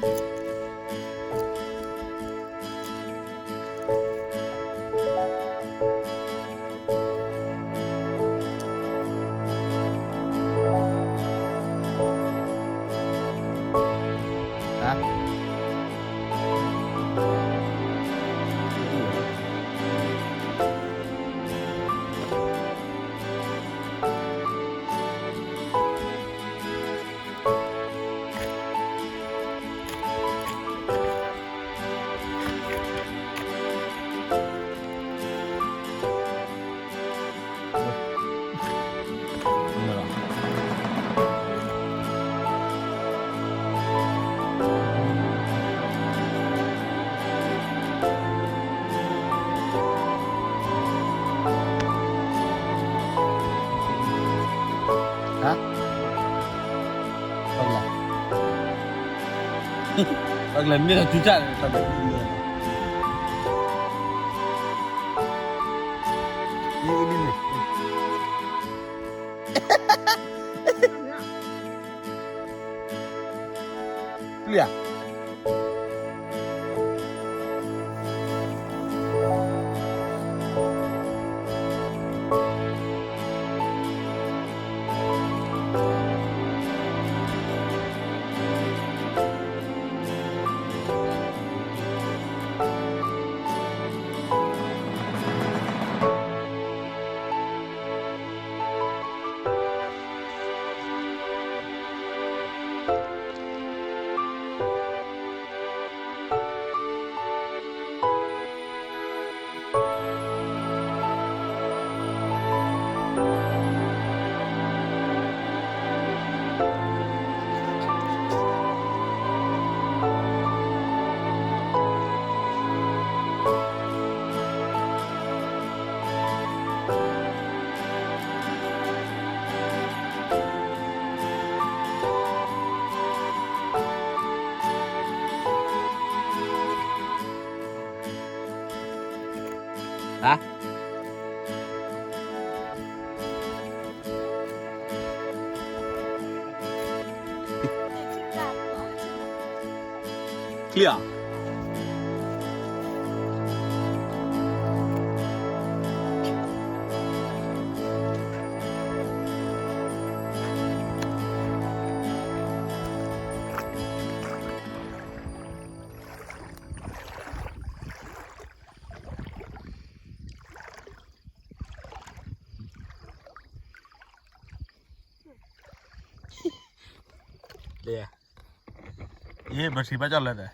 ဟါ, ပှၤကလဲၤ, ပှၤကလဲၤမ့ၢ်လီၤတုၤတၢ်န့ၣ် ပှၤကလဲၤမ့ၢ်လီၤ, မ့ၢ်ဝဲဒ်န့ၣ် ပျံၤဧါ. ဟါ, ချံၣ်ဧါ. လၢ, ယဲ ပထံၣ်ဘၣ်ကၠီၣ်လၢဒီ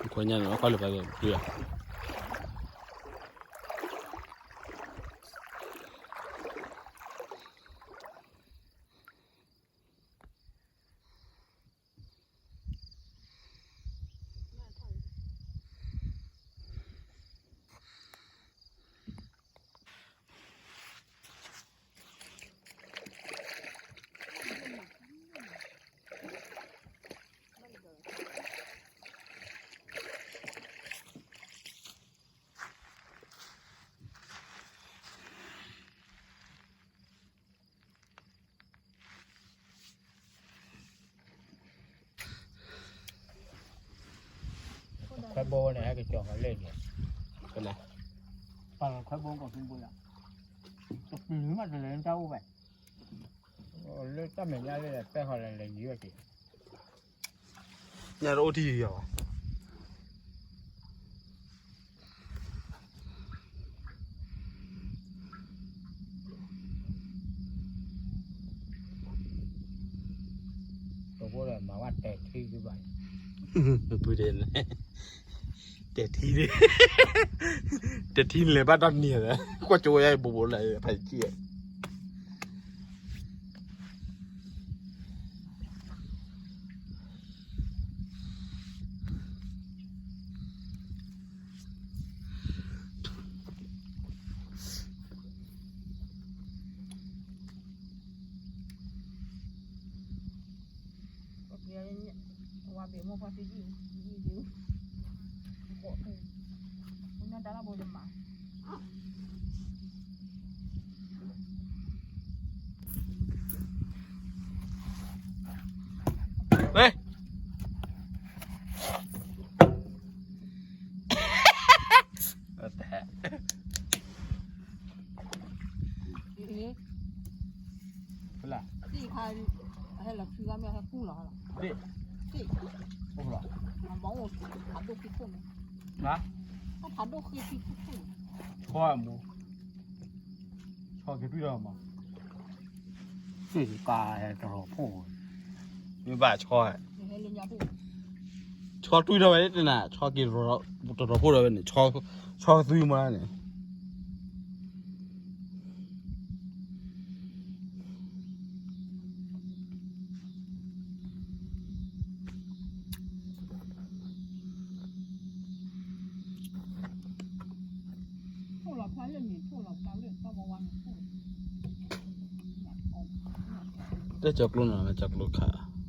း ခွဲညါန့ၣ် အကွၢ်လၢပှၤကပျံၤဧါ. ခွဲဘိန့ၣ် ဟဲက့ၤကၠီၤကလဲၣ်န့ၣ်, ပှၤခွဲဘိကီၢ်သူဘိလီၤ, တပျုၤမးတလဲၤတၢ်အိၣ်ဝဲ, လၢတၢ်မဲာ်ညါလၢ ပဲဟီၣ်လဲၤလဲၤယံၤဝဲက့ၤ ညါတအိၣ်ထံယံၤယီၤဘၣ်. ပဖိဒီးမၤဝဲတဲာ်ထံဒံးဘၣ်, ပူၤဒဲး, တဲာ်ထံ, တဲာ်ထံန့ၣ်လဲၤဘၣ်တၢ်နံၤလီၤ, ကွၢ်ကၠိဝဲယါဘိဘိလၢဖးယံၤခံ ပ ဝါဘ့ၣ်မိၢ်ဖါသံဒံၣ်, ဒံၣ်ဒံၣ်, ဘိး, မ့ၢ်တၢ်လၢဘိးယမး, ဝဲ What the heck? ဖဲလဲၣ်, သံၣ်ခါ, ဟဲလီၤဆူဂၤမ့ၢ်ဟဲကူၣ်လီၤ, သ့ၣ်, သ့ၣ်, အိၣ်လီၤ, အဘီအိၣ်ဖးဒိၣ်ခံခိၣ်န့ၣ်, ဟါ, အဖးဒိၣ်ဃ့ခံခိၣ်န့ၣ်, ဆီအမိၢ်, ဆီက့ၤတွံၢ်ထီၣ်မး, သ့ၣ်ကါဟဲတရီၤဖှိၣ်, မ့ၢ်ဘၣ်ဆီ, ဆီတွံၢ်ထီၣ်ဝဲတနၤ, ဆီက့ၤတရီၤဖှိၣ်ဒီးဝဲန့ၣ်, ဆီသွံမးန့ၣ် တဲကၠီၤကျိနၤ, ကၠီၤကျိခး,